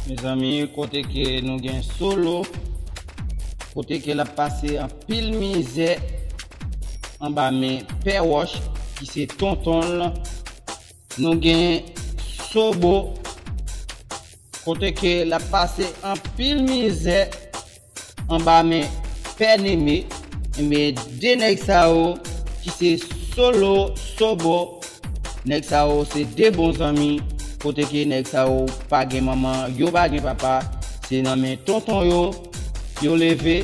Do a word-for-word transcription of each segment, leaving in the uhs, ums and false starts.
Mezanmi, kote ke nou gen Solo, kote ke l ap pase anpil mizè anba men Pè Wòch, ki se tonton l. Nou gen Sobo, kote ke l ap pase anpil mizè anba men Pè Neme. Ebyen, de nèg sa yo ki se Solo, Sobo, nèg sa yo se de bon zanmi, kote ke nèg sa yo pa gen manman, yo pa gen papa, se nan men tonton yo yo leve.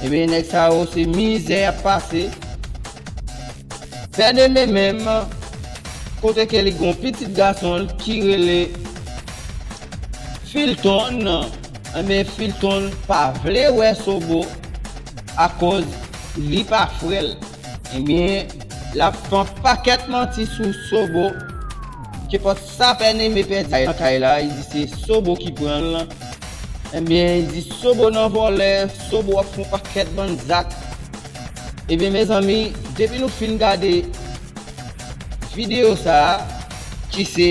Ebyen, nèg sa yo se mizè y ap pase. Pè Neme menm, kote ke li gon pitit gason l ki rele Filton, ebyen, Filton pa vle wè Sobo akoz li pa frè l. Ebyen, l ap fè yon pakèt manti sou Sobo. Kenpòt sa Pè Neme pèdi nan kay la, li di se Sobo ki pran l. Ebyen, li di Sobo nan vòlè, Sobo ap fè yon pakèt bann zak. Ebyen, mezanmi, depi nou fin gade videyo sa a, ki se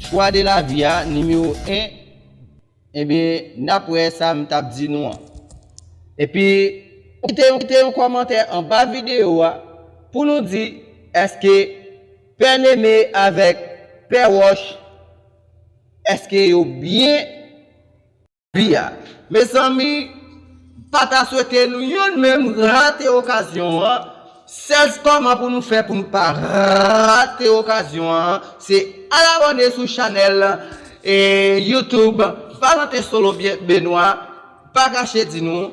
Chwa de lavi a, nimewo en, ebyen, n ap wè sa m t ap di nou an. Epi, kite yon, kite yon kòmantè anba videyo a pou nou di, èske Pè Neme avèk Pè Wòch, èske yo byen vi a? Mezanmi, pa ta swete nou youn menm rate okazyon an. Sèl kòman pou nou fè pou nou pa rate okazyon an, se al abòne sou chanèl e YouTube Valentin Solo Benoît. Pa kache di nou,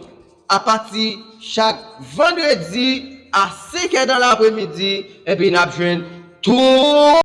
apati chak vandredi a senk è dan lapremidi, epi n ap jwenn tou